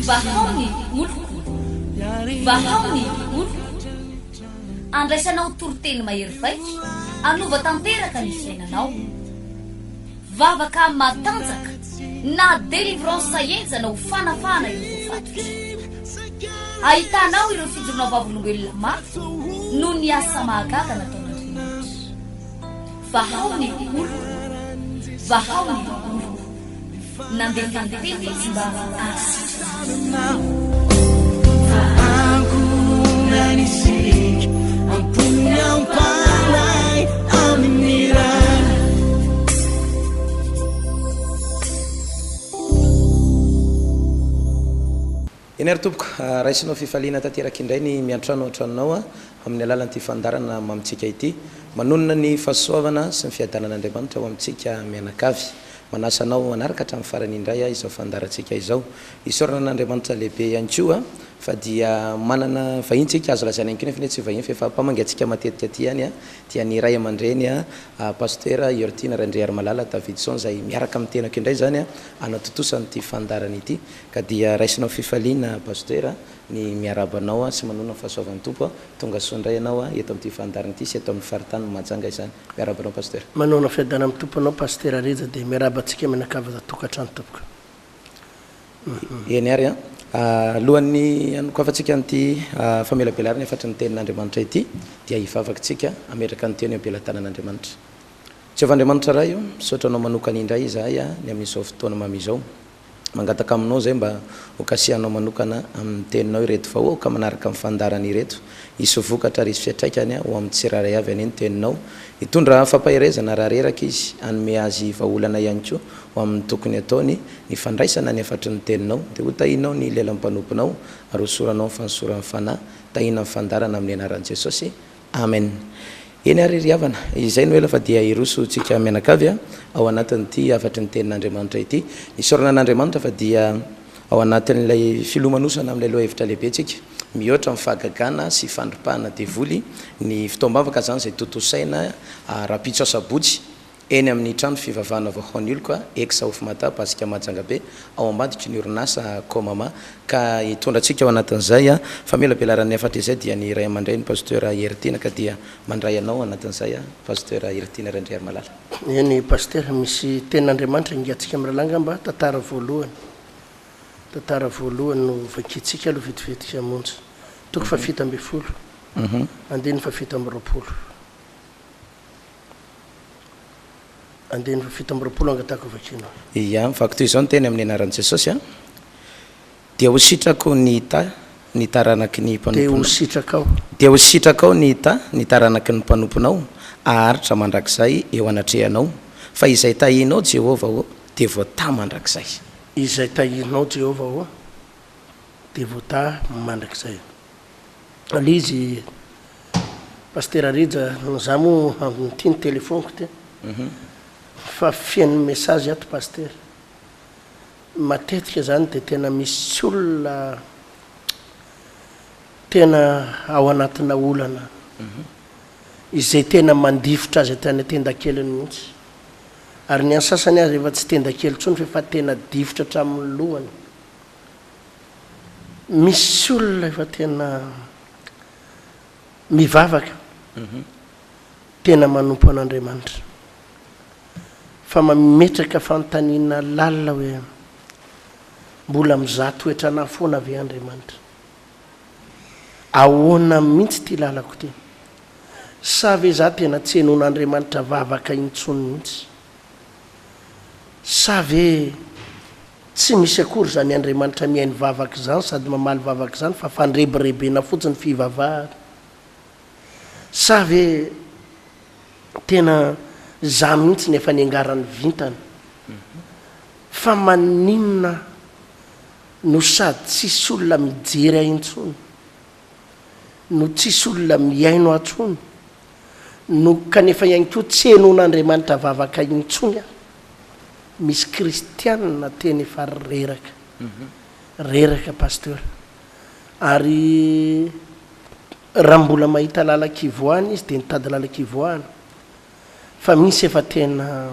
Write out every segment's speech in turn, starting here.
Vahao ny oloko, vahao ny oloko. Andraisanao toriteny mahery vaika, hanova tanteraka ny fiainanao. Vavaka matanjaka na délivrance henjana ho fanafahana ireo voafatotra. Ahitanao ireo fijoroana vavolombelona mafy noho ny asa mahagaga nataon'Andriamanitra. Vahao ny oloko, vahao ny oloko. Nandefa ny teny izy mba hahasitrana azy. Eny ary tompoko, raisinao fifaliana tanteraka indray ny miantrano ao an-tranonao amin'ny alalan'ity fandaharana mamintsika ity. Manonona ny fahasoavana sy ny fiadanan'Andriamanitra ho amintsika mianakavy. Manasa anao hanaraka hatramin'ny farany indray izao fandaharantsika izao. Isaorana an'Andriamanitra lehibe ihany koa fa dia manana vahiny tsika, azo lazaina ihany koa nefa anie tsy vahiny fa efa mpamangy antsika matetika aty ihany dia ny ray aman-dreny Pasitera Hertiana Randriarimalala Davidson izay miaraka amin'ny tenako indray izany hanatontosa an'ity fandaharana ity ka dia raisinao fifaliana Pasitera ny miarahaba anao sy manonona ny fahasoavan'ny Tompo, tonga soa indray ianao eto amin'ity fandaharana ity sy eto amin'ny faritanin'i Mahajanga izany. Miarahaba anao Pasteur. Manaona fiadanana amin'ny Tompo anao Pasitera Rija dia miarahaba antsika mianakavy ato an-tokantrano tompoko. Eny ary an. Alohan'ny hanokafantsika an'ity famelabelarana efatry ny Tenin'Andriamanitra ity dia hivavaka isika hametraka ny teny eo am-pelatanan'Andriamanitra. Jehovah Andriamanitra Ray o, misaotra Anao manokana indray izahay ny amin'izao fotoana mamy izao. Mangataka aminao izay mba ho kasihanao manokana amin'ny teninao ireto vahoaka manaraka ny fandaharana ireto. Hisy vokatra ary hisy fiantraikany ho amin'ny tsirairay avy anie ny teninao. Hitondra fampaherezana raha reraka izy, hanome azy vahaolana ihany koa ho amin'ny tokony hataony, ny fandraisana ny hafatry ny teninao. Dia ho tahinao ny lelan'ny mpanomponao ary hosoranao ny fanosoran'ny Fanahy. Tahina ny fandaharana amin'ny anaran'i Jesosy. Amen. Eny ary ry havana, izay no ela fa dia hiroso tsika mianakavy ao anatin'ity hafatry ny tenin'Andriamanitra ity. Isaorana an'Andriamanitra fa dia ao anatin'ilay filomanosana amin'ilay lohahevitra lehibe tsika, mihoatra amin'ny fahagagana sy fandripahana devoly, ny fotoam-bavaka izany izay tontosaina rahampitso asabotsy, Eny amin'ny trano fivavahana Vahoaniolka, ex Ofmata, Pasika Mahajanga Be, ao ambadiky ny orinasa Comama, ka hitondra antsika ao anatin'izay famelabelaran'ny hafatra izay dia ny ray aman-dreny Pasteur Heritiana ka dia mandray anao ao anatin'izay Pasteur Heritiana Randriarimalala. Eny Pasteur, misy tenin'Andriamanitra ingatsika mirahalahy angamba, tantara voalohany, tantara voalohany no vakintsika aloha vetivetika monja, toko fahafito ambinifolo, andininy fahafito ambiroapolo. Andininy faha 27 angatahako vakiana. Ia, mivaky toy izao ny teny amin'ny anaran'i Jesosy an, Dia ho sitrako ny hitahy ny taranaky ny Dia ho mpanomponao. sitrakao. Dia ho sitrakao ny hitahy ny taranaky ny mpanomponao haharitra mandrakizay eo anatrehanao, fa izay tahinao, Jehovah ô, dia voatahy mandrakizay. Izay tahinao, Jehovah ô, dia voatahy mandrakizay. Ilay izy Pasitera Rija, za moa ity ny telephone-ko ity fa feno message ato Pasitera. Matetika zany dia tena misy olona tena ao anatina olana izay tena mandifotra azy hatrany an-tendakeliny mihitsy. Ary ny an'ny sasany aza efa tsy tendakely intsony fa efa tena difotra hatramin'ny lohany. Misy olona efa tena mivavaka, tena manompo an'Andriamanitra, fa mametraka fanontaniana lalina hoe, mbola mizaha toetra anah foana ve Andriamanitra? Ahoana mihitsy ity lalako ity? Sa ve za tena tsy henoin'Andriamanitra vavaka intsony mihitsy? Sa ve Tsy misy akory izany Andriamanitra mihaino vavaka izany sady mamaly vavaka izany fa fandrebirebena fotsiny fivavahana. Sa ve tena za mihitsy no efa niangaran'ny vintana? Fa maninona no sady tsisy olona mijery ahy intsony, no tsisy olona mihaino ahy intsony, no kanefa ihany koa tsy henoin'Andriamanitra vavaka intsony aho? Misy kristianina tena efa reraka, reraka pasteur, ary raha mbola mahita lalan-kivoahana izy dia nitady lalan-kivoahana, fa misy efa tena.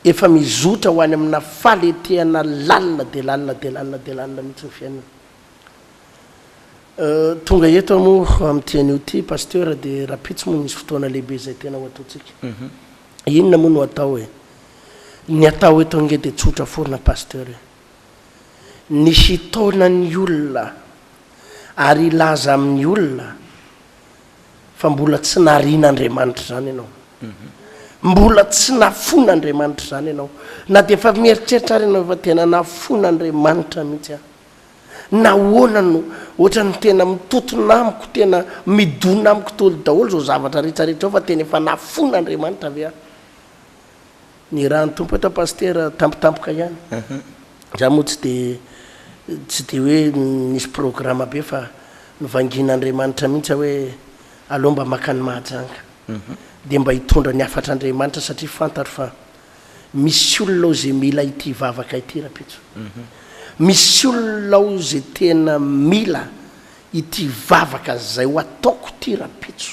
Efa mizotra ho any amina faletehana lalina dia lalina dia lalina dia lalina mihitsy ny fiainana. Tonga eto aho moa amin'ity anio ity Pasteur dia rahampitso moa misy fotoana lehibe izay tena ho ataontsika. Inona moa no atao e? Ny atao eto ange dia tsotra foana Pasteur e. Ny hitaona ny olona ary hilaza amin'ny olona fa mbola tsy narian'Andriamanitra izany ianao. Mbola tsy nafoin'Andriamanitra izany ianao. Na dia efa mieritreritra ary ianao fa tena nafoin'Andriamanitra mihitsy aho. Nahoana no ohatran'ny tena mitotona amiko, tena midona amiko daholo daholo izao zavatra rehetra rehetra izao fa tena efa nafoin'Andriamanitra ve aho? Nirahan'ny Tompo eto aho Pasitera tampotampoka ihany. Za moa tsy dia tsy dia hoe nisy programa be fa novangian'Andriamanitra mihitsy aho hoe aleo mba makany Mahajanga. Dia mba hitondra ny hafatr'Andriamanitra satria fantatro fa misy olona ao izay mila ity vavaka ity rahampitso. Misy olona ao izay tena mila ity vavaka izay ho ataoko ity rahampitso.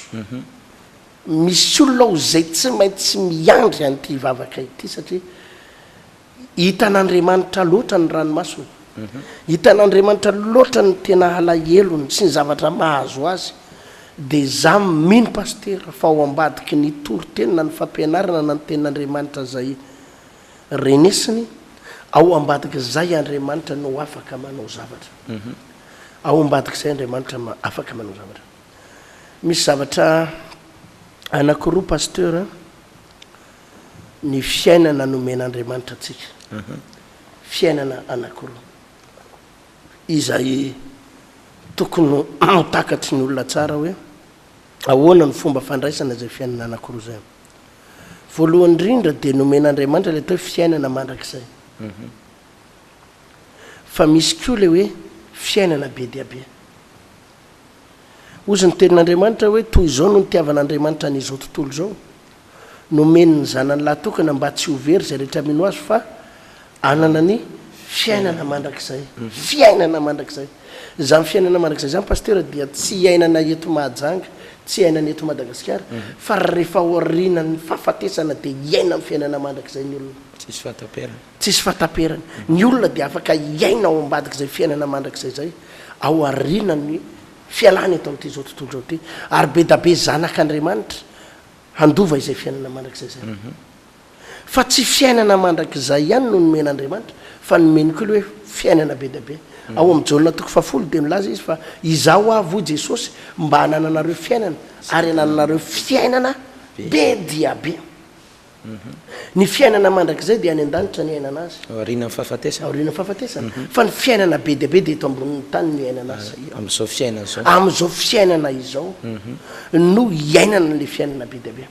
Misy olona ao izay tsy maintsy miandry an'ity vavaka ity satria hitan'Andriamanitra loatra ny ranomasony, hitan'Andriamanitra loatra ny tena alahelony sy ny zavatra mahazo azy, dia za mino Pasitera fa ao ambadiky ny toriteny na ny fampianarana na ny tenin'Andriamanitra izay renesiny, ao ambadik'izay Andriamanitra no afaka manao zavatra, ao ambadik'izay Andriamanitra afaka manao zavatra. Misy zavatra anakiroa Pasteur a, ny fiainana nomen'Andriamanitra antsika, fiainana anakiroa izay tokony ho takatry ny olona tsara hoe ahoana ny fomba fandraisana izay fiainana anakiroa izay. Voalohany indrindra dia nomen'Andriamanitra ilay atao hoe fiainana mandrakizay. Fa misy koa ilay hoe fiainana be dia be. Hozy ny Tenin'Andriamanitra hoe, Toy izao no nitiavan'Andriamanitra an' izao tontolo izao, nomeny ny Zanany lahy tokana mba tsy ho very izay rehetra mino Azy fa hanana ny fiainana mandrakizay. Fiainana mandrakizay. Izany fiainana mandrakizay izany Pasitera dia tsy iainana eto Mahajanga, tsy iainana eto Madagasikara, fa rehefa aorianan'ny fahafatesana dia hiaina amin'ny fiainana mandrakizay ny olona. Tsisy fahataperana. Tsisy fahataperana. Ny olona dia afaka hiaina ao ambadik'izay fiainana mandrakizay izay. Ao aorianan'ny fialany eto amin'ity izao tontolo izao ity, ary be da be zanak'Andriamanitra handova izay fiainana mandrakizay izay. Fa tsy fiainana mandrakizay ihany no nomen'Andriamanitra, fa nomeny koa ilay hoe fiainana be da be. Ao amin'ny Jaona toko fahafolo dia milaza izy fa Izaho avy, hoy Jesosy, mba hanananareo fiainana, ary hanananareo fiainana be dia be. Ny fiainana mandrakizay dia any an-danitra ny iainana azy. Aorianan'ny fahafatesana. Aorianan'ny fahafatesana. Fa ny fiainana be dia be dia eto ambonin'ny tany no iainana azy. Amin'izao fiainana izao. Amin'izao fiainana izao no iainana ilay fiainana be dia be.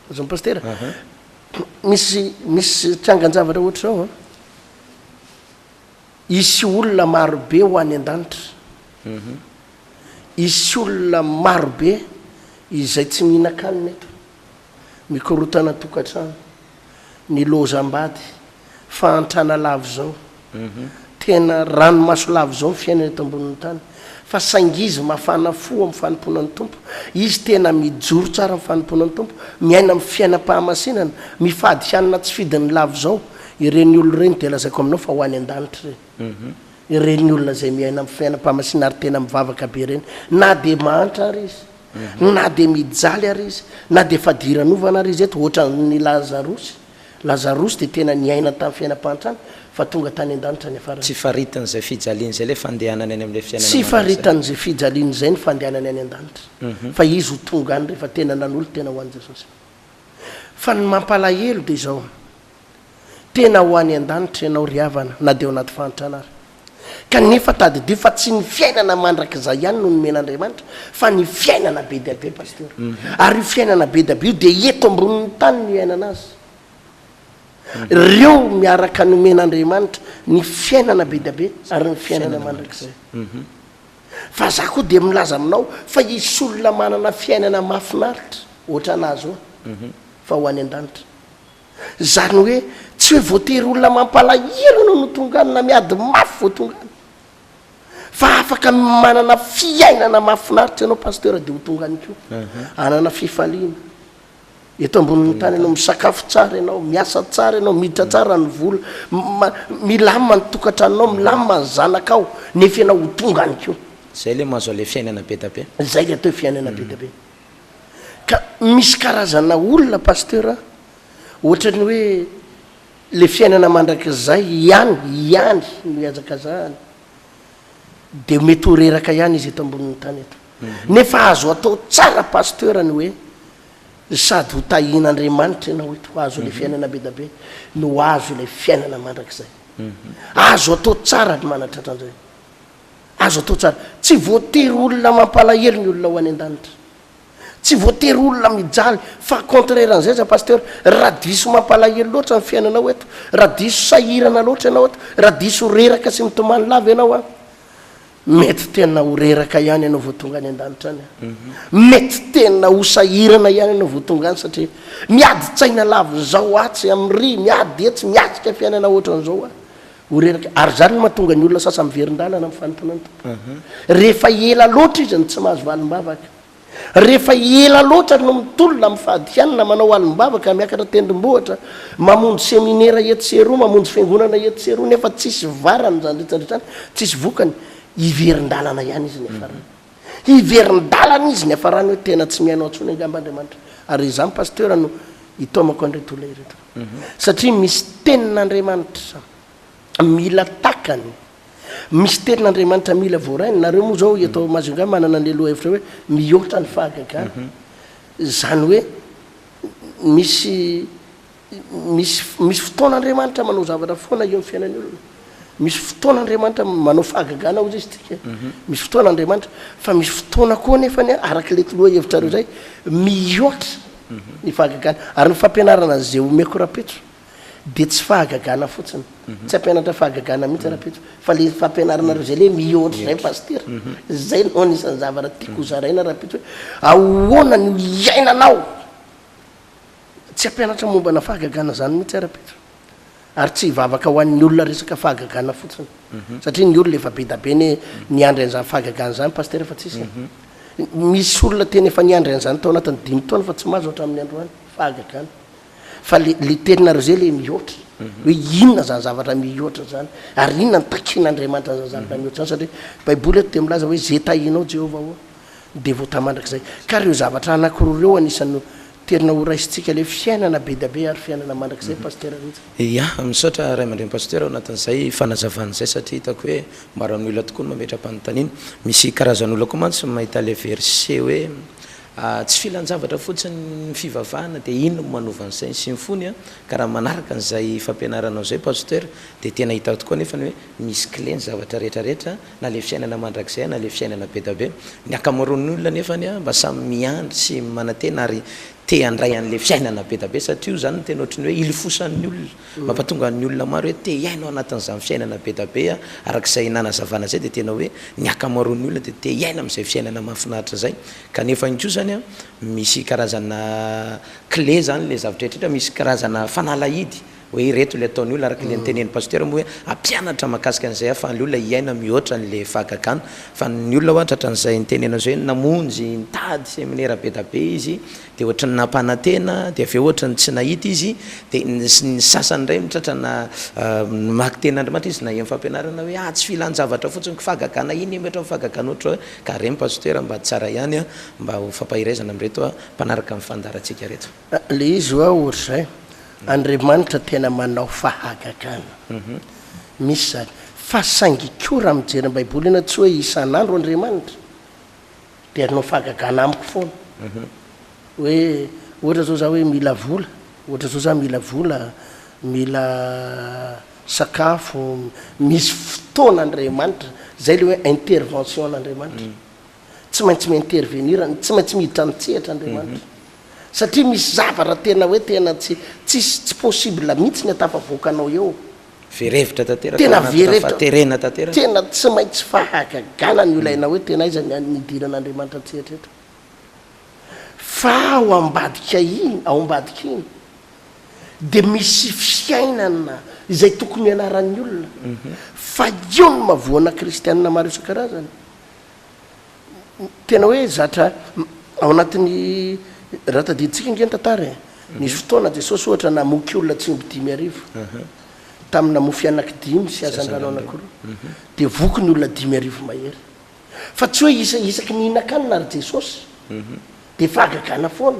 Azon'i Pasitera? Misy, misy trangan-javatra ohatr'izao an. Hisy olona marobe ho any an-danitra. Hisy olona marobe izay tsy mihinan-kanina eto. Mikorontana tokantrano, ny lozam-bady, fahantrana lava izao, tena ranomaso lava izao ny fiainana eto ambonin'ny tany, fa saingy izy mafana fo amin'ny fanompoana ny Tompo, izy tena mijoro tsara amin'ny fanompoana ny Tompo, miaina amin'ny fiainam-pahamasinana, mifady hanina tsy fidiny lava izao, ireny olona ireny dia lazaiko aminao fa ho any an-danitra ireny, ireny olona izay miaina amin'ny fiainam-pahamasinana ary tena mivavaka be ireny, na dia mahantra ary izy. Na dia mijaly ary izy, na dia fadiranovana ary izy eto, hoatran'i Lazarosy. Lazarosy dia tena niaina tamin'ny fiainam-pahantrana, fa tonga tany an-danitra niafarany. Tsy faritan'izay fijaliana izay ilay fandehanany any amin'ilay fiainana Tsy mandrakizay. faritan'izay fijaliana izay ny fandehanany any an-danitra, fa izy ho tonga any rehefa tena nanolo-tena ho an'i Jesosy. Fa ny mampalahelo dia izao, Tena ho any an-danitra ianao ry havana na dia ao anaty fahantrana ary. Kanefa tadidio fa tsy ny fiainana mandrakizay ihany no nomen'Andriamanitra fa ny fiainana be dia be Pasteur. Ary io fiainana be dia be io dia eto ambonin'ny tany no iainana azy. Ireo miaraka nomen'Andriamanitra ny fiainana be dia be ary ny fiainana mandrakizay. Fa za koa dia milaza aminao fa hisy olona manana fiainana mahafinaritra ohatran'ahy zao fa ho any an-danitra. Izany hoe tsy hoe voatery olona mampalahelo ianao no tonga any na miady mafy vao tonga any. Fa afaka manana fiainana mahafinaritra ianao Pasteur dia ho tonga any koa. Hanana fifaliana. Eto ambonin'ny tany ianao, misakafo tsara ianao, miasa tsara ianao, miditra tsara ny vola, milamina ny tokantranonao, milamina ny zanakao, nefa ianao ho tonga any koa. Zay le mahazo an'le fiainana be da be. Zay le atao hoe fiainana be da be. Ka misy karazana olona Pasteur a, ohatran'ny hoe le fiainana mandrakizay ihany ihany no ihazakazahany, de mety ho reraka ihany izy eto ambonin'ny tany eto. Nefa azo atao tsara Pasteur ny hoe Sady ho tahian'Andriamanitra ianao eto, ho azo ilay fiainana be da be, no ho azo ilay fiainana mandrakizay. Azo atao tsara ny manatratra an'izay. Azo atao tsara. Tsy voatery olona mampalahelo ny olona ho any an-danitra. Tsy voatery olona mijaly, fa contraire an'izay aza Pasteur, raha diso mampalahelo loatra ny fiainanao eto, raha diso sahirana loatra ianao eto, raha diso reraka sy mitomany lava ianao an, Mety tena ho reraka ihany ianao vao tonga any an-danitra any an. Mety tena ho sahirana ihany ianao vao tonga any satria miady tsaina lava izao atsy amin'ry, miady etsy, miatrika fiainana ohatran'izao an. Ho reraka. Ary izany no mahatonga ny olona sasany miverin-dalana amin'ny fanompoana ny Tompo. Rehefa ela loatra izy no tsy mahazo valim-bavaka. Rehefa ela loatra no mitolona amin'ny fahadikanana, manao alim-bavaka, miakatra tendrombohitra, mamonjy seminera etsy sy eroa, mamonjy fiangonana etsy sy eroa, nefa tsisy varany izany rehetra rehetra izany, tsisy vokany, hiverin-dalana ihany izy niafarany. Hiverin-dalana izy niafarany hoe tena tsy mihaino intsony angamba Andriamanitra. Ary izany Pasteur no itaomako an'ireto olona ireto. Satria misy tenin'Andriamanitra mila takany. Misy tenin'Andriamanitra mila voarainy. Nareo moa zao eto Majunga manana an'le lohahevitra hoe mihoatra ny fahagagana. Izany hoe misy misy misy fotoana Andriamanitra manao zavatra foana eo amin'ny fiainan'ny olona. Misy fotoana Andriamanitra manao fahagagana hozy izy tsika. Misy fotoana Andriamanitra fa misy fotoana koa nefany araka ilay lohahevitrareo izay mihoatra ny fahagagana. Ary ny fampianarana izay omeko rahampitso dia tsy fahagagana fotsiny, tsy hampianatra fahagagana mihitsy Rapeto, fa le fampianaranareo zay le mihoatra zay Pasitera, zay no anisan'ny zavatra tiako ho zaraina Rapeto hoe ahoana no hiainanao, tsy hampianatra mombana fahagagana zany mihitsy aho Rapeto, ary tsy hivavaka ho an'ny olona resaka fahagagana fotsiny, satria ny olona efa be da be anie niandry an'izany fahagagana izany Pasitera fa tsisy e, misy olona tena efa niandry an'izany tao anatin'ny dimy taona fa tsy mahazo hatramin'ny androany, fahagagana. Fa le le teninareo zay le mihoatra hoe inona zany zavatra mihoatra zany ary inona ny takian'Andriamanitra an'zany zavatra mihoatra zany satria baiboly eto dia milaza hoe ze tahinao Jehovah ô dia voatahy mandrakizay ka reo zavatra anakiroa reo anisan'ny terina ho raisintsika le fiainana be dia be ary fiainana mandrakizay Pasitera Rija. Ya, misaotra Ray aman-dreny Pasitera ao anatin'izay fanazavana izay satria hitako hoe maro amin'ny olona tokoa no mametra-panontaniana. Misy karazan'olona koa mantsy mahita ilay verset hoe Tsy filan-javatra fotsiny ny fivavahana dia iny no manova ny sainy sy ny fony an! Ka raha manaraka an'izay fampianaranao izay Pasteur dia tena hita tokoa anefa ny hoe misy clé ny zavatra rehetra rehetra na le fiainana mandrakizay na le fiainana bedabe. Ny ankamaroan'ny olona anefany an mba samy miandry sy manantena ary te handray an'le fiainana bedabe satria io zany no tena ohatran'ny hoe ilofosan'ny olona. Mampatonga ny olona maro hoe te hiaina ao anatin'izany fiainana be da be araka izay nanazavana izay dia tena hoe ny ankamaroan'ny olona dia te hiaina amin'izay fiainana mahafinaritra izay kanefa ihany koa izany misy karazana clé izany ilay zavatra rehetra misy karazana fanalahidy hoe ireto ilay ataon'ny olona araka ilay notenenin'ny pasitera moa hoe hampianatra mahakasika an'izay ahafahan'ilay olona hiaina mihoatra an'ilay fahagagana fa ny olona hoa tratran'izay nitenenana izay hoe namonjy nitady seminera be da be izy Dia ohatran'ny nampanantena, dia avy eo ohatran'ny tsy nahita izy, dia ny ny sasany indray mitratrana namaky tenin'Andriamanitra izy naheno fampianarana hoe ah tsy filan-javatra fotsiny ko fahagagana iny e mihoatra ny fahagagana ohatra hoe ka reny Pasteur mba tsara ihany an mba ho fampaherezana amin'ireto mpanaraka ny fandaharantsika ireto. Le izy hoa otrzay, Andriamanitra tena manao fahagagana. Misy zany. Fa saingy koa raha mijery ny baiboly ianao tsy hoe isan'andro Andriamanitra. Dia hanao fahagagana amiko foana. Hoe ohatra zao za hoe mila vola, ohatra zao za mila vola, mila sakafo, misy fotoana Andriamanitra, zay le hoe intervention an'Andriamanitra. Tsy maintsy mi-intervenir, tsy maintsy miditra an-tsehatra Andriamanitra. Satria misy zavatra tena hoe tena tsy tsisy tsy possible mihitsy ny hatafavoaka anao eo. Very hevitra tanteraka ao Tena anatina very hevitra, fahaterena tanteraka. Tena tsy maintsy fahagagana ny olaina hoe tena aiza ny nidiran'Andriamanitra an-tsehatra eto. Fa ao ambadika iny, ao ambadika iny dia misy fiainana izay tokony hianaran'ny olona. Fa eo no mahavoana kristianina maro isan-karazany. Tena hoe zatra ao anatin'ny, raha tadidintsika ange ny tantara e. Nisy fotoana Jesosy ohatra namoky olona tsy omby 5000 tamina mofo anakidimy sy hazandrano anakiroa dia voky ny olona 5000 mahery. Fa tsy hoe isa isaky ny hihinan-kanina ary Jesosy dia fahagagana foana.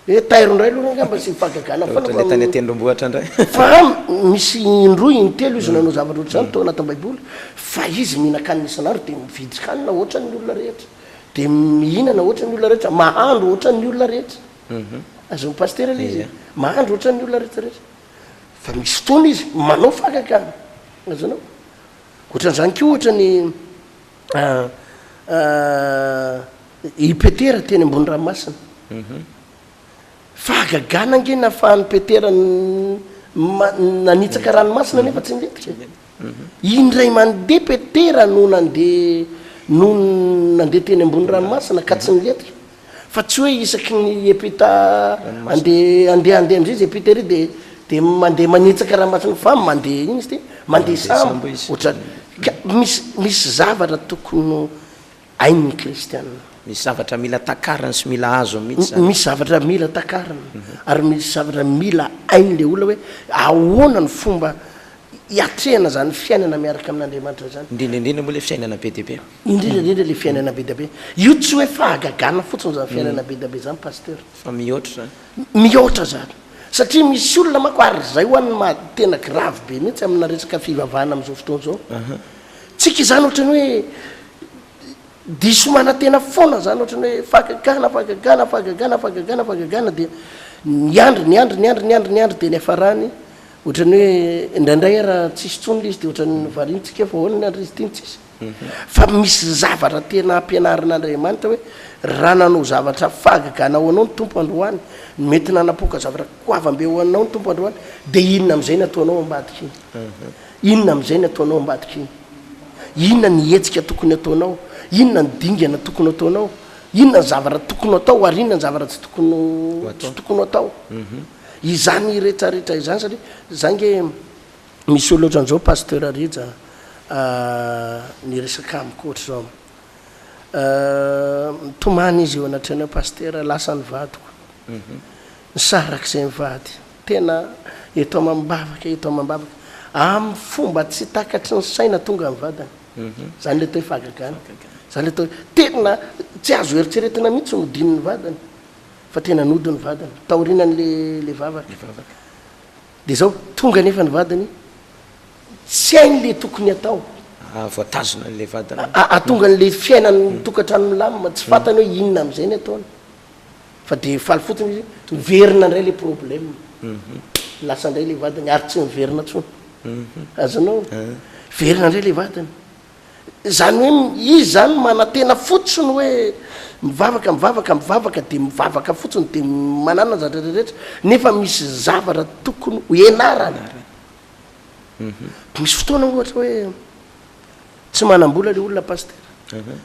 Hoe tairo indray aloha angamba sy fahagagana foana Ohatra ilay tany an-tendrombohitra indray. Fa misy indroa intelo izy nanao zavatra ohatr'izany tao anatin'ny baiboly fa izy mihinan-kanina isan'andro dia mividy hanina ohatran'ny olona rehetra. Dia mihinana ohatran'ny olona rehetra, mahandro ohatran'ny olona rehetra. Azon'ny pasitera ilay izy e. Mahandro ohatran'ny olona rehetra rehetra. Fa misy fotoana izy manao fahagagana. Azonao? Ohatran'izany koa ohatra ny i Petera teny ambony ranomasina. Fahagagana ange nahafahan'i Petera nanitsaka ranomasina nefa tsy nilentika e. Indray mandeha Petera no nandeha no nandeha teny ambony ranomasina ka tsy nilentika. Fa tsy hoe isaky ny hiampita andeha andeha andeha amizay izy hiampita ery de de mandeha manitsaka ranomasina fa mandeha ino izy ty? Mandeha sambo ohatrany ka misy misy zavatra tokony hain'ny kristiana. Misy zavatra mila takariny sy mila azony mihitsy zany. Misy zavatra mila takarina ary misy zavatra mila hain'le olona hoe ahoana ny fomba hiatrehana zany fiainana miaraka amin'Andriamanitra zany. Indrindra indrindra moa le fiainana be dia be. Indrindra indrindra le fiainana be dia be. Io tsy hoe fahagagana fotsiny zany fiainana be dia be zany Pasteur. Fa mihoatra zany. Mihoatra zany. Satria misy olona manko ary zay ho'a ny maha tena grave be mihitsy amina resaka fivavahana amizao fotoana zao. Tsika izany ohatrany hoe diso manantena foana zany ohatrany hoe fahagagana, fahagagana, fahagagana, fahagagana, fahagagana dia niandry, niandry, niandry, niandry, niandry dia niafarany ohatrany hoe indraindray ara tsisy intsony le izy dia ohatrany variana tsika fa ahoana ny andry izy ity no tsisy. Fa misy zavatra tena ampianarin'Andriamanitra hoe raha nanao zavatra fahagagana ho anao ny Tompo androany, mety nanapoaka zavatra goavam-be ho anao ny Tompo androany, dia inona amin'izay ny ataonao ambadika iny? Inona amin'izay ny ataonao ambadika iny? Inona ny hetsika tokony ataonao? Inona ny dingana tokony ataonao? Inona ny zavatra tokony atao ary inona ny zavatra tsy tokony tsy tokony atao? Izany rehetrarehetra izany satria za nge Misy olona ohatran'izao Pasteur Rija niresaka amiko ohatr'izao. Mitomany izy eo anatrehanao Pasitera, lasa ny vadiko. Nisaraka izay mivady. Tena eto amam-bavaka, eto amam-bavaka. Amin'ny fomba tsy takatry ny saina tonga ny vadiny. Izany ilay atao hoe fahagagana. Izany ilay atao hoe tena tsy azo eritreretina mihitsy nodin'ny vadiny. Fa tena nody ny vadiny. Taorianan'ilay vavaka. Dia zao, tonga anefa ny vadiny, tsy hainy le tokony atao. Ah, voatazona an'ilay vadiny. Hahatonga an'ilay fiainan'ny tokantrano milamina, tsy fantany hoe inona amin'izay ny ataony. Fa dia faly fotsiny izy, miverina indray ilay problème. Lasa indray ilay vadiny ary tsy miverina intsony. Azonao? Miverina indray ilay vadiny. Izany hoe izy izany manantena fotsiny hoe mivavaka, mivavaka, mivavaka dia mivavaka fotsiny dia manana ny zavatra rehetra nefa misy zavatra tokony ho ianarana. Misy fotoana ohatra hoe tsy manam-bola ilay olona pasitera,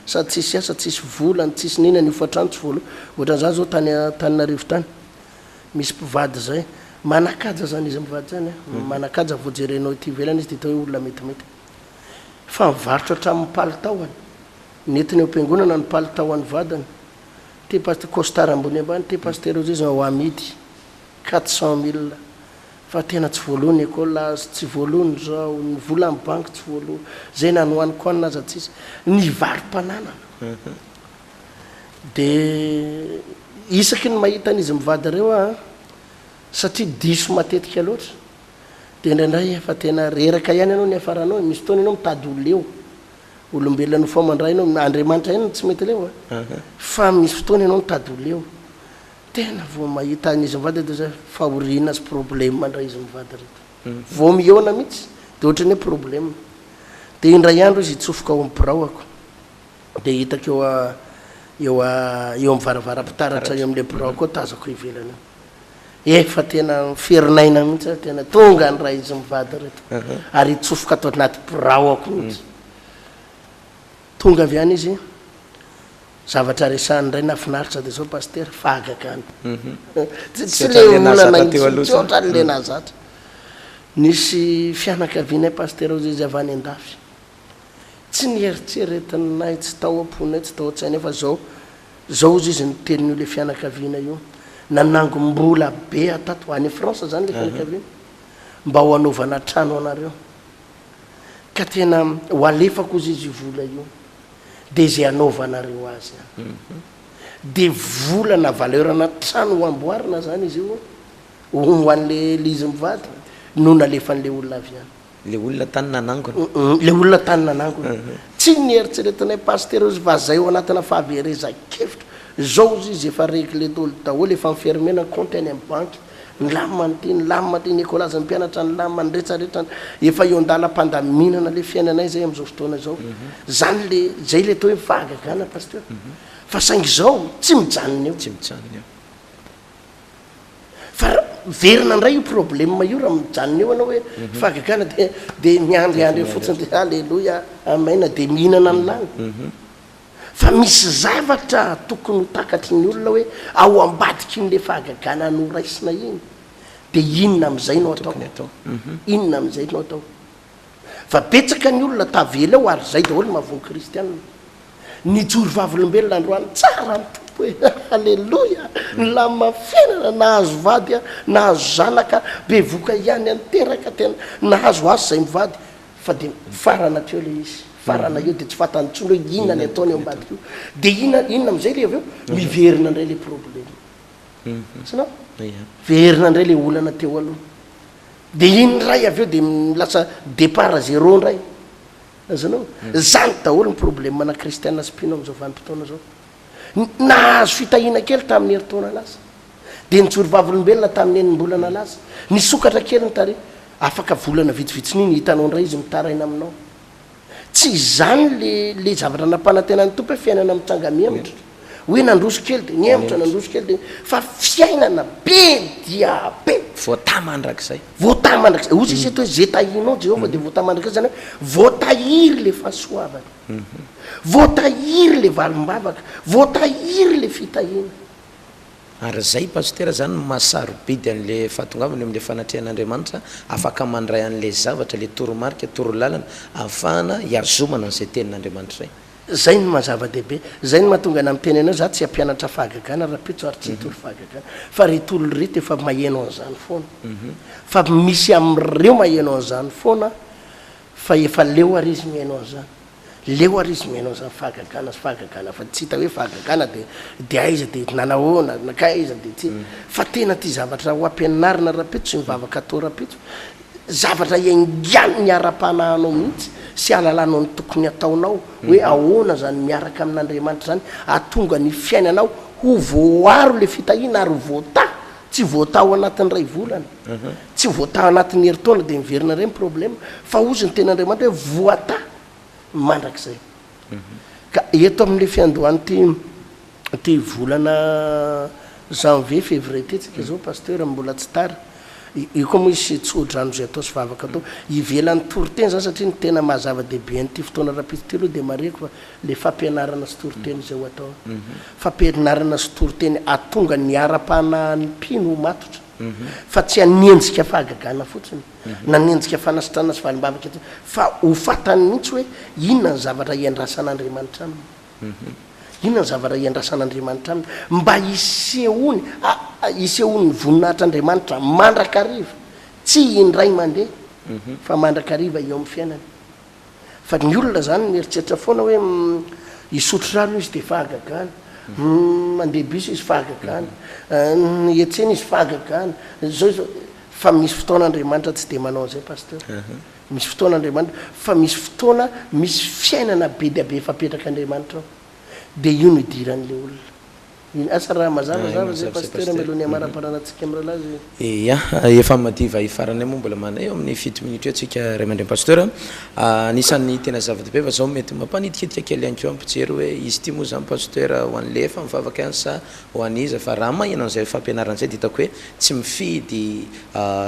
sady tsisy asa, tsisy vola, ny tsisy n'inona, ny hofantrano tsy voaloa. Ohatran'izany izao tany Antananarivo tany, misy mpivady izay, manan-kaja izany izy mivady izany an, manan-kaja vao jerenao ety ivelany izy dia hita hoe olona metimety. Fa mivarotra hatramin'ny palitaoany. Nentiny eo am-piangonana ny palitaoan'ny vadiny. Ty pasteur, costard ambony ambany, ty pasteur ozy izy ho amidy. 400 mille. Fa tena tsy voaloa ny école azy, tsy voaloa ny zao, ny vola amin'ny banky tsy voaloa. Zay nanohaniko hanina aza tsisy. Ny varo-pananana. De isaky ny mahita an'izy mivady ireo aho an, satria diso matetika loatra. Dia indraindray efa tena reraka ihany ianao niafaranao e, misy fotoana ianao mitady ho leo, olombelona nofo aman-dra ianao, Andriamanitra ihany no tsy mety leo a, fa misy fotoana ianao mitady ho leo, tena vao mahita an'izy mivady dia zay fahoriana sy problème indray izy mivady ireto, vao mihaona mihitsy dia ohatran'ny hoe problème, dia indray andro izy hitsofoka ao amin'ny biraoako, dia hitako eo a eo a eo amin'ny varavaram-pitaratra eo amin'ilay biraoko eo tazako ivelany eo. Efa tena miferinaina mihitsy aho, tena tonga ny raha izy mivady ireto ary hitsofoka ato anaty birao ako mihitsy. Tonga avy any izy, zavatra resahiny indray nahafinaritra dia izao Pasitera, fahagagana. Tsy Tsy le ohatran'ilay olana nahazatra teo intsony, aloha tsy intsony. ohatran'ilay nahazatra. Nisy fianakavianay Pasitera hozy izy avy any an-dafy. Tsy nieritreretinay, tsy tao am-ponay, tsy tao an-tsainay fa izao Zao ozy izy ny tenin'io le fianakaviana io. Nanangom-bola be aho tato, any France zany le fianakaviana, mba ho anaovana trano anareo. Ka tena ho alefako ozy izy io vola io, de izay anaovanareo azy any. De vola na valeur-na trano ho amboarina zany izy io, ho an'le le izy mivady, no nalefan'le olona avy any. Le olona tany nanangona. Le olona tany nanangona. Tsy nieritreretinay pasitera ozy fa zay ao anatina fahaverezan-kevitra. Zao ozy izy efa regle dolo daholo, efa mi-fermer-na ny compte any amin'ny banky. Nilamina ny ty, nilamina ty, ny écolage ny mpianatra nilamina, ny retraretra, efa eo an-dalam-pandaminana le fiainanay zay amin'izao fotoana izao. Zany le, zay le atao hoe fahagagana pasteur. Fa saingy izao tsy mijanona eo. Tsy mijanona eo. Fa raha miverina indray io problème io raha mijanona eo ianao hoe fahagagana dia dia miandriandry eo fotsiny dia aleloia amen dia mihinana ny lany. Fa misy zavatra tokony ho takatry ny olona hoe ao ambadikin'ilay fahagagana noraisina iny dia inona amin'izay no atao? Inona amin'izay no atao? Fa betsaka ny olona tavela eo ary izay daholo no mahavoa ny kristianina. Nijoro vavolombelona androany, tsara ny Tompo e! Aleloia! Nilamina fiainana, nahazo vady aho, nahazo zanaka, bevoka ihany aho, niteraka tena, nahazo asa izay mivady, fa dia mifarana hatreo ilay izy, mifarana eo dia tsy fantany intsony hoe inona ny ataony ao ambadika io, dia inona inona amin'izay ilay avy eo? Miverina indray ilay problema. Hitanao? Miverina indray ilay olana teo aloha. Dia iny indray avy eo dia lasa départ à zéro indray. Azonao? Zany daholo ny problème ana kristiana sy mpino amin'izao vanim-potoana izao. Nahazo fitahiana kely tamin'ny herintaona lasa. Dia nijoro vavolombelona tamin'ny enim-bolana lasa. Nisokatra kely ny tarehy. Afaka volana vitsivitsy n'iny hitanao indray izy mitaraina aminao. Tsy izany le le zavatra nampanantenan'ny Tompo hoe fiainana mitsanga-mihemotra. Hoe nandroso kely dia nihemotra, nandroso kely dia fa fiainana be dia be. Voatahy mandrakizay. Voatahy mandrakizay. Hoy Jesosy eto hoe ze tahinao Jehovah dia voatahy mandrakizay, izany hoe voatahiry le fahasoavana. Voatahiry le valim-bavaka, voatahiry le fitahiana. Ary zay Pasitera zany no maha sarobidy an'le fahatongavana eo amle fanatrehan'Andriamanitra, afaka mandray an'le zavatra, le toromarika, torolalana, ahafahana hiazomana an'izay tenin'Andriamanitra izay. Zay no maha zava-dehibe. Zay no mahatonga anah miteny anao, za tsy hampianatra fahagagana rapitso ary tsy hitory fahagagana. Fa reto olona reto efa maheno an'izany foana. Fa misy amin'ireo maheno an'izany foana fa efa leo ary izy mihaino an'izany. Leo ary izy mihaino an'izany fahagagana sy fahagagana fa tsy hita hoe fahagagana dia dia aiza dia nanahoana nankaiza dia tsy fa tena ty zavatra ho ampianarina rapitso sy ny vavaka atao rapitso zavatra iaingan'ny ara-panahinao mihitsy sy ahalalanao ny tokony hataonao hoe ahoana izany miaraka amin'Andriamanitra izany hahatonga ny fiainanao ho voaaro ilay fitahiana ary ho voatahy, tsy voatahy ao anatin'ny iray volana, tsy voatahy ao anatin'ny herintaona dia miverina indray ny problème fa hozy ny tenin'Andriamanitra hoe voatahy mandrakizay. Ka eto amin'ilay fiandohan'ity Ity volana janvier, février ity tsika zao pasteur mbola tsy tara. Io koa moa hisy tsodrano izay atao sy vavaka atao. Ivelan'ny toriteny zany satria ny tena maha zava-dehibe an'ity fotoana rahampitso ity aloha dia marihiko fa le fampianarana sy toriteny izay ho atao. Fampianarana sy toriteny hahatonga ny ara-panahin'ny mpino ho matotra fa tsy hanenjika fahagagana fotsiny na hanenjika fanasitranana sy valim-bavaka intsony fa ho fantany mihitsy hoe inona ny zavatra iandrasan'Andriamanitra aminy. Inona ny zavatra iandrasan'Andriamanitra aminy? Mba hisehoany, hisehoan'ny voninahitr'Andriamanitra mandrakariva, tsy indray mandeha, fa mandrakariva eo amin'ny fiainany. Fa ny olona izany mieritreritra foana hoe hisotro rano izy dia fahagagana, mandeha bus izy fahagagana, hiantsena izy fahagagana, izao izao, fa misy fotoana Andriamanitra tsy dia manao an'izay Pasteur. Misy fotoana Andriamanitra, fa misy fotoana misy fiainana be dia be efa apetrak'Andriamanitra ao. Dia io no idiran'ilay olona. Asa raha mazava zava zay Pasteur mialoha ny hamaraparana antsika mirahalahy zay. Ia, efa madiva hifarana eo moa mbola manana eo amin'ny fito minitra eo tsika ray aman-dreny Pasteur. Anisan'ny tena zava-dehibe fa zao mety mampanitikitika kely ihany koa mpijery hoe izy ity moa zany Pasteur ho an'le efa mivavaka ihany sa ho an'iza fa raha maheno an'izay fampianarana izay dia hitako hoe tsy mifidy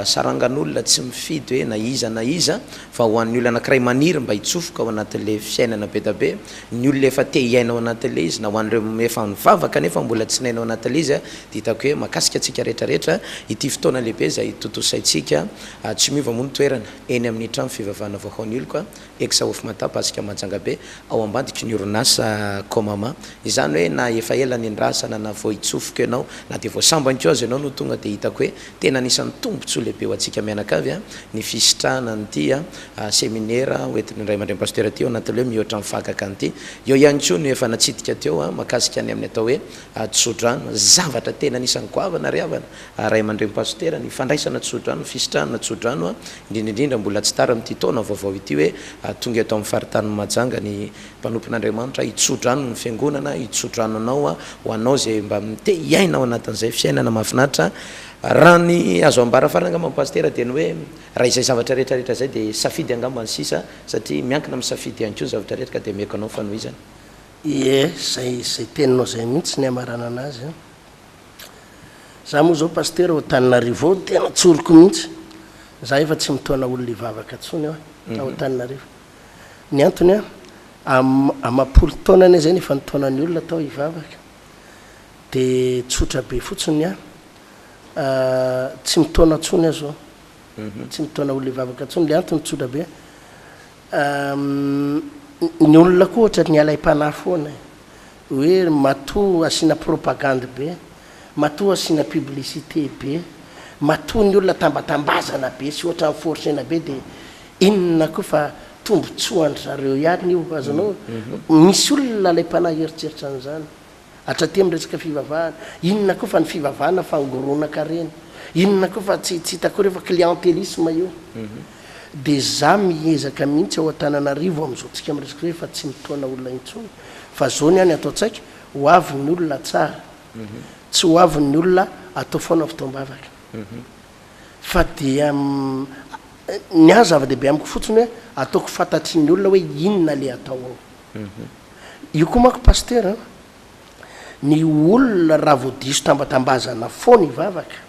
sarangan'olona, tsy mifidy hoe na iza na iza fa ho an'ny olona anankiray maniry mba hitsofoka ao anatin'ilay fiainana be da be, ny olona efa te hiaina ao anatin'ilay izy na ho an'ireo efa nivavaka nefa mbola. mbola tsy nainao anatin'ilay izy dia hitako hoe mahakasika antsika rehetra rehetra ity fotoana lehibe izay tontosaintsika. Tsy miova moa ny toerana eny amin'ny trano fivavahana Vahaoniloko ex Hofmata Pasika Mahajanga Be ao ambadiky ny orinasa Comama. Izany hoe na efa ela nendrasana na vao hitsofoka ianao na dia vao sambany koa aza ianao no tonga dia hitako hoe tena anisan'ny tombontsoa lehibe ho antsika mianakavy ny fisitrahana an'ity seminera hoentin'ny Ray aman-dreny Pasitera ity ao anatin'ilay hoe mihoatra ny fahagagana ity. Eo ihany koa no efa natsidika teo mahakasika ny amin'ny atao hoe tsodrano. Zavatra tena anisan'ny goavana ry havana Ray aman-dreny Pasitera ny fandraisana tsodrano, ny fisitrahana tsodrano, indrindra indrindra mbola tsy tara amin'ity taona vaovao ity hoe tonga eto amin'ny faritanin'i Mahajanga ny mpanompon'Andriamanitra hitsodrano ny fiangonana, hitsodrano anao ho anao izay mba te hiaina ao anatin'izay fiainana mahafinaritra. Raha ny azo ambara farany angamba Pasitera dia ny hoe raha izay zavatra rehetra rehetra izay dia safidy angamba ny sisa satria miankina amin'ny safidy ihany koa ny zavatra rehetra ka dia omeko anao ny fanohizana. Ie, izay izay teninao izay mihitsy ny hamaranana azy an. Za moa zao Pasitera ao Antananarivo ao tena tsoriko mihitsy, za efa tsy mitaona olona hivavaka intsony aho ao Antananarivo. Ny antony an, am amapolo taona anie zay no efa nitaona ny olona tao hivavaka, de tsotra be fotsiny ny ahy, tsy mitaona intsony aho zao, tsy mitaona olona hivavaka intsony, le antony tsotra be, Ny olona koa ohatran'ny alaim-panahy foana e! Hoe matoa asiana propagandy be, matoa asiana publicité be, matoa ny olona tambatambazana be sy ohatran'ny forcena be dia inona koa fa tombotsoan-dry zareo ihany io, azonao? Misy olona alaim-panahy hieritreritra an'izany. Hatraty amin'ny resaka fivavahana. Inona koa fa ny fivavahana fangoronan-karena. Inona koa fa tsy tsy hita akory fa clientélisme io. Dia za miezaka mihitsy ao Antananarivo amin'izao tsika miresaka izao efa tsy mitaona olona intsony fa zao ny ahy ny ato an-tsaiko, ho avy ny olona tsara, tsy ho avy ny olona atao foana fotoam-bavaka. Fa dia ny ahy zava-dehibe amiko fotsiny hoe ataoko fantatry ny olona hoe inona le atao ao. Io koa manko Pasitera an, ny olona raha vao diso tambatambazana foana hivavaka,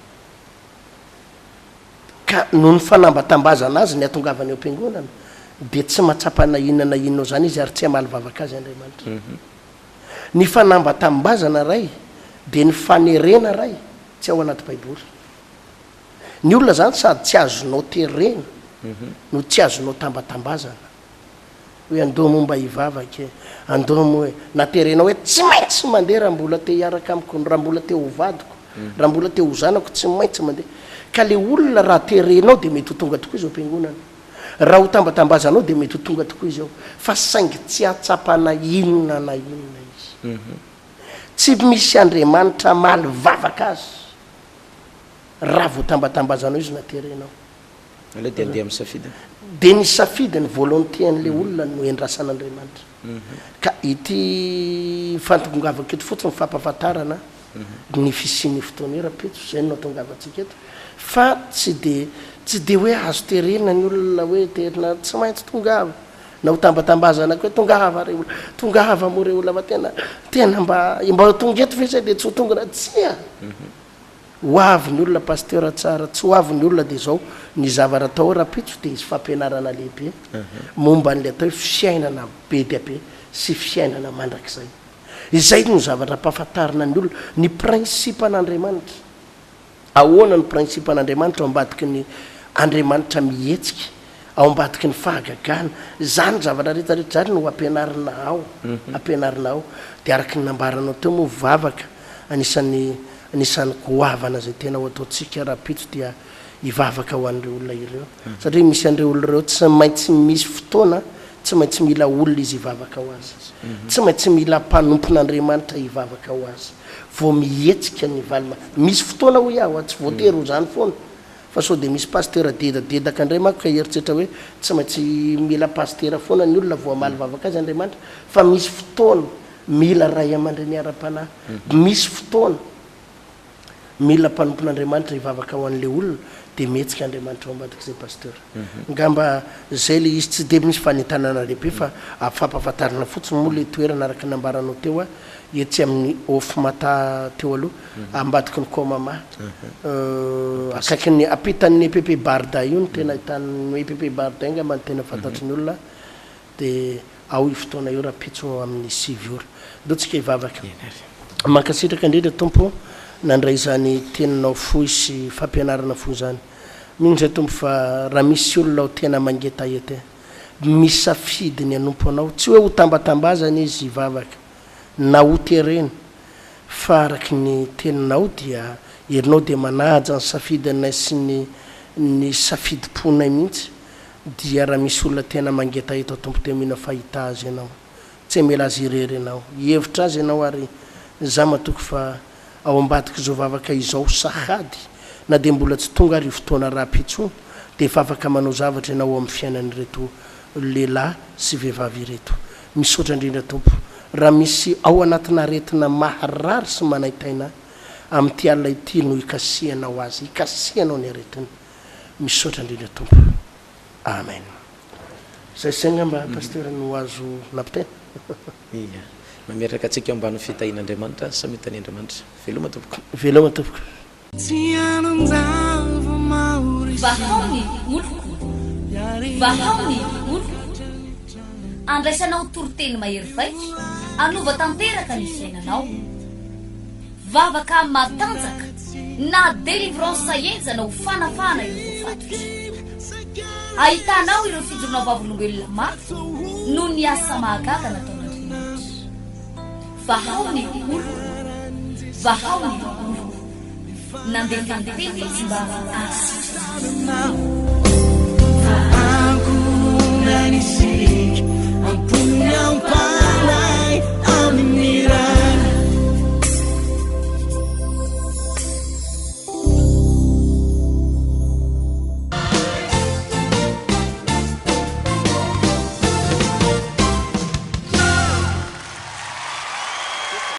ka noho ny fanambatambazana azy ny hatongavany eo am-piangonana, dia tsy mahatsapa na inona na inona ao izany izy ary tsy hamaly vavaka azy Andriamanitra. Ny fanambatambazana ray dia ny fanerena ray tsy ao anaty baiboly. Ny olona izany sady tsy azonao terena no tsy azonao tambatambazana. Hoe andao moa mba hivavaka e, andao moa e. Na terenao hoe tsy maintsy mandeha raha mbola te hiaraka amiko, raha mbola te ho vadiko, raha mbola te ho zanako tsy maintsy mandeha. Ka le olona raha terenao dia mety ho tonga tokoa izy ao am-piangonana. Raha ho tambatambazanao dia mety ho tonga tokoa izy ao. Fa saingy tsy hahatsapa na inona na inona izy. Tsy misy Andriamanitra hamaly vavaka azy raha vao tambatambazanao izy na terenao. Aleo dia andeha amin'ny safidiny. Dia ny safidy, ny volonté an'ilay olona no endrasan'Andriamanitra. Ka ity fantongavako eto fotsiny fampahafantarana ny fisian'io fotoana io rahampitso, izay no nahatongavantsika eto. Fa tsy dia tsy dia hoe azo terena ny olona hoe tena tsy maintsy tongava, na ho tambatambazana koa hoe tongava re olona, tongava moa re olona fa tena tena mba mba ho tonga eto ve izay dia tsy ho tonga, tsia! Ho avy ny olona Pasteur tsara, tsy ho avy ny olona dia izao, ny zavatra atao ao rahampitso dia hisy fampianarana lehibe momba an'ilay atao hoe fiainana be dia be sy fiainana mandrakizay. Izay no zavatra ampahafantarina ny olona, ny principe an'Andriamanitra. Ahoana ny principe an'Andriamanitra ao ambadiky ny Andriamanitra mihetsika, ao ambadiky ny fahagagana. Izany zavatra rehetra rehetra izany no ampianarina ao, ampianarina ao. Dia araka ny nambaranao teo moa vavaka Anisan'ny anisan'ny goavana izay tena ho ataontsika rahampitso dia hivavaka ho an'ireo olona ireo. Satria misy an'ireo olona ireo tsy maintsy misy fotoana tsy maintsy mila olona izy hivavaka ho azy. Tsy maintsy mila mpanompon'Andriamanitra hivavaka ho azy. Vao mihetsika ny valim Misy fotoana hoy aho a, tsy voatery ho izany foana. Fa sao dia misy pasitera dedadedaka indray manko ka hieritreritra hoe tsy maintsy mila pasitera foana ny olona vao hamaly vavaka azy Andriamanitra. Fa misy fotoana Mila ray aman-dreny ara-panahy. Misy fotoana, mila mpanompon'Andriamanitra hivavaka ho an'ilay olona, dia mihetsika Andriamanitra ao ambadik'izay Pasteur. Ngamba izay ilay izy, tsy dia misy fanentanana lehibe fa fampahafantarana fotsiny moa ilay toerana araka ny nambaranao teo etsy amin'ny Ofmata teo aloha, ambadiky ny Comama, akaikin'ny, ampitan'ny EPP Barda io no tena ahitana, ny EPP Barda angamba no tena fantatry ny olona. Dia ao io fotoana io rahampitso amin'ny sivy ora. Ndao tsika hivavaka. Eny ary. Mankasitraka indrindra Tompo nandray izany teninao fohy sy fampianarana fohy izany. Mino izay Tompo fa raha misy olona ao tena mangetaheta misafidy ny hanompo Anao, tsy hoe ho tambatambazana izy hivavaka na ho terena fa araky ny teninao dia herinao dia manaja ny safidinay sy ny ny safidim-ponay mihitsy dia raha misy olona tena mangetaheta Tompo dia mino fa hahita azy Ianao. Tsy hamela azy irery ianao. Hihevitra azy ianao ary za matoky fa ao ambadik'izao vavaka izao sahady na dia mbola tsy tonga ary io fotoana rahampitso io dia efa afaka manao zavatra ianao ao amin'ny fiainan'ireto lehilahy sy vehivavy ireto. Misaotra indrindra Tompo. Raha misy ao anatina aretina maharary sy manaintaina amin'ity alina ity no hikasihanao azy, hikasihanao ny aretiny. Misaotra indrindra Tompo. Amen. Zay zay ngamba Pasteur no azo nampitaina. Ia. Mametraka antsika eo ambanin'ny fitahian'Andriamanitra, samy ho tahian'Andriamanitra. Veloma tompoko. Veloma tompoko. Vahao ny oloko, vahao ny oloko. Andraisanao toriteny mahery vaika, hanova tanteraka ny fiainanao. Vavaka matanjaka na délivrance henjana ho fanafahana ireo voafatotra. Ahitanao ireo fijoroana vavolombelona mafy noho ny asa mahagaga nataon'Andriamanitra. Vahao ny oloko, vahao ny oloko. Nandefa ny teny izy mba hahasitrana azy.